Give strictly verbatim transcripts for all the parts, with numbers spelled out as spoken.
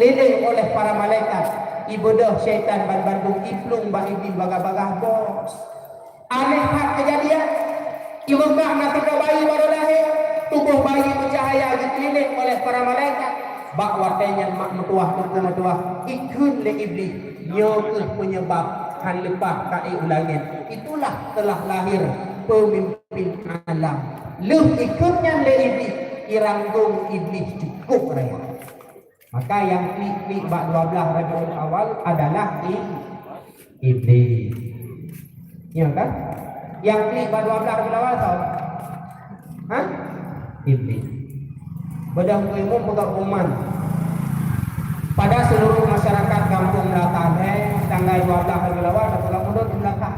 Iéléng oleh para malaikat, ibeudôh syaitan ban bandum iplueng bak Iblih bagah-bagah bos. Aneh that keujadian. Imeugah na sidroe bayi barô lahé, tuboh bayi meucahya jikeuliléng oleh para malaikat. Bak watée nyan mak meutuwah teungku meutuwah, ikheun lé Iblih, nyoe kheueh peunyebab han leupah ka ék u langét. Itulah telah lahir peumimpin alam. Lheueh ikheun nyan lé Iblih, iranggong Iblih cukôp raya. Maka nyang klik-klik bak dua belas Rabiul Awal adalah i-, Iblih. Ya kan? Nyang klik bak dua belas Rabiul Awal soe? Ha? Iblih. Beudôh Teungku Imum peugah pengumuman pada seluruh masyarakat Gampông Meulakah, eh, tanggai dua belas Rabiul Awal, dak peugah mulod di Meulakah.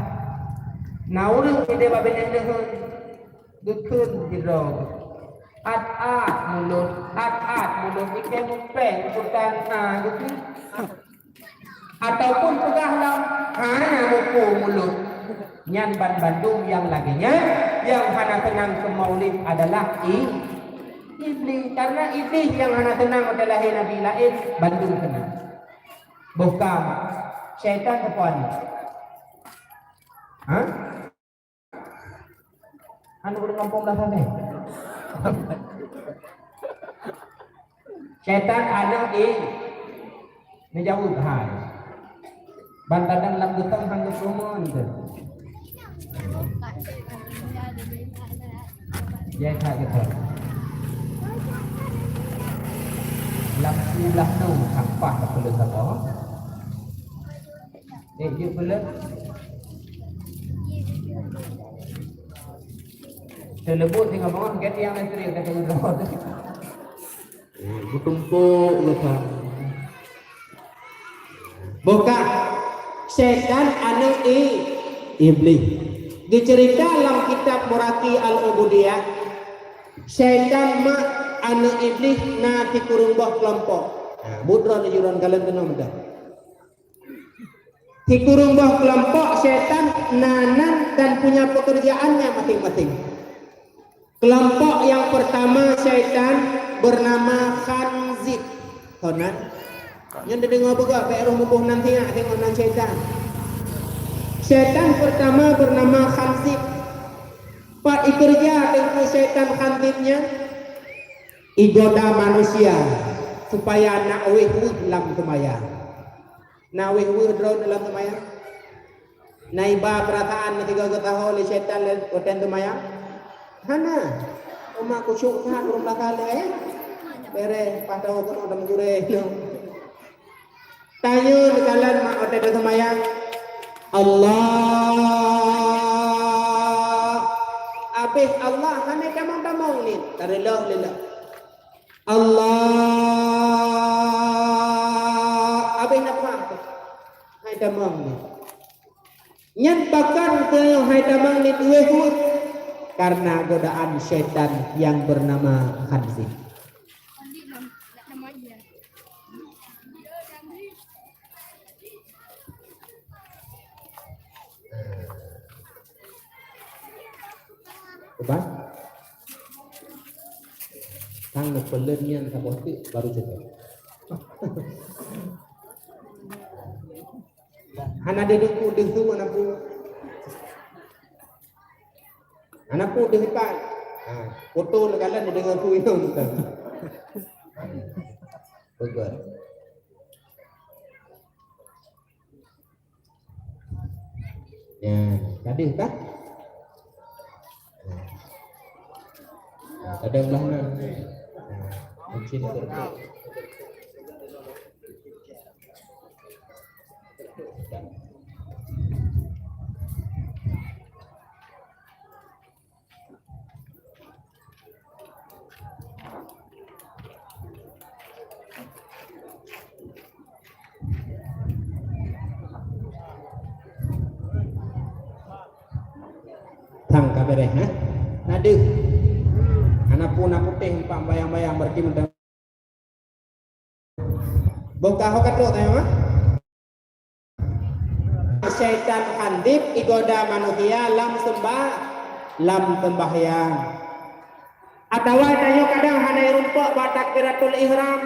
Na ureuëng sideh bak binéh neuheun, geukheun sidroe. At-at mulod, at-at mulod, ikheun mupeng, bukan, ah, geukheun. Ataupun peugah lom, hana muphom mulod. Nyan ban bandum nyang lagée nyan, nyang hana seunang keu maulid adalah i-, Iblih. Karena Iblih nyang hana seunang watée lahé nabi laén, bandum seunang. Boh ka, syaitan teupeue aneuëk. Ha? Aneuëk ureuëng gampông blah sabe. Syaitan aneuëk i-, neujaweueb hai. Ban kadang lam geutong han geuteurimong teuh. Ya, that geutong. Lam siblah tu sampah tak perlu sabar. Eh, jeuet peuleueh. Teulebut singoh bangon, gét nyang lestrik ka teungoh. Eh, beutumpok leupah. Boh ka, syaitan aneuëk i-, Iblih. Diceurita lam kitab Muraqi Al-Ubudiyah, syaitan mak aneuëk Iblih na sikureueng boh keulompok. Ha, buet droe neujurôn kalon keunoe meudah. Sikureueng boh keulompok syaitan na nan dan punya pekerjaannya masing-masing. Kelompok yang pertama syaitan bernama Khanzib. Ho nan? Nyan dideungoe beugah, bék roh muboh nan sinyak, singoh nan syaitan. Syaitan pertama bernama Khanzib. Pat ikeureuja teungku syaitan Khanzib nyan? Igoda manusia supaya nak wéh-wéh lam seumayang. Na wéh-wéh droe lam seumayang? Na iba peurasaan meusigoe geusaho lé syaitan lé watée seumayang? Hana. Umat khusyuk that ureuëng belakang lé, eh? Beres, paih tahu keunoe dan gurée. Tanyoe neukalon mak watée seumayang, Allah. Abéh Allah hana tamong-tamong nit, tareuloh-leuloh. Allah, abéh na pah. Hai tamong ni. Nyan pakon keu hai tamong ni tuwéh-tuwéh? Karena godaan syaitan yang bernama Khanzib. Ubah? Kang neupeuleuen nyan saboh teuk baru cukôp. Hana deuh duku deuh tu mana pu. Hana pu deuh ipat. Ha, foto neukalon deungon ku inong tu. Bagus. Ya, tadi kan? Ada belah mana? Mungkin ada. Thang ka beres, ha? Na deuh. Hana pu na putéh empat bayang-bayang berarti mantong. Boh ka ho ka trok tanya, ha? Syaitan Khanzib igoda manusia lam sembah, lam sembahyang. Atawa tanyoe kadang hana irumpok bak takbiratul ihram.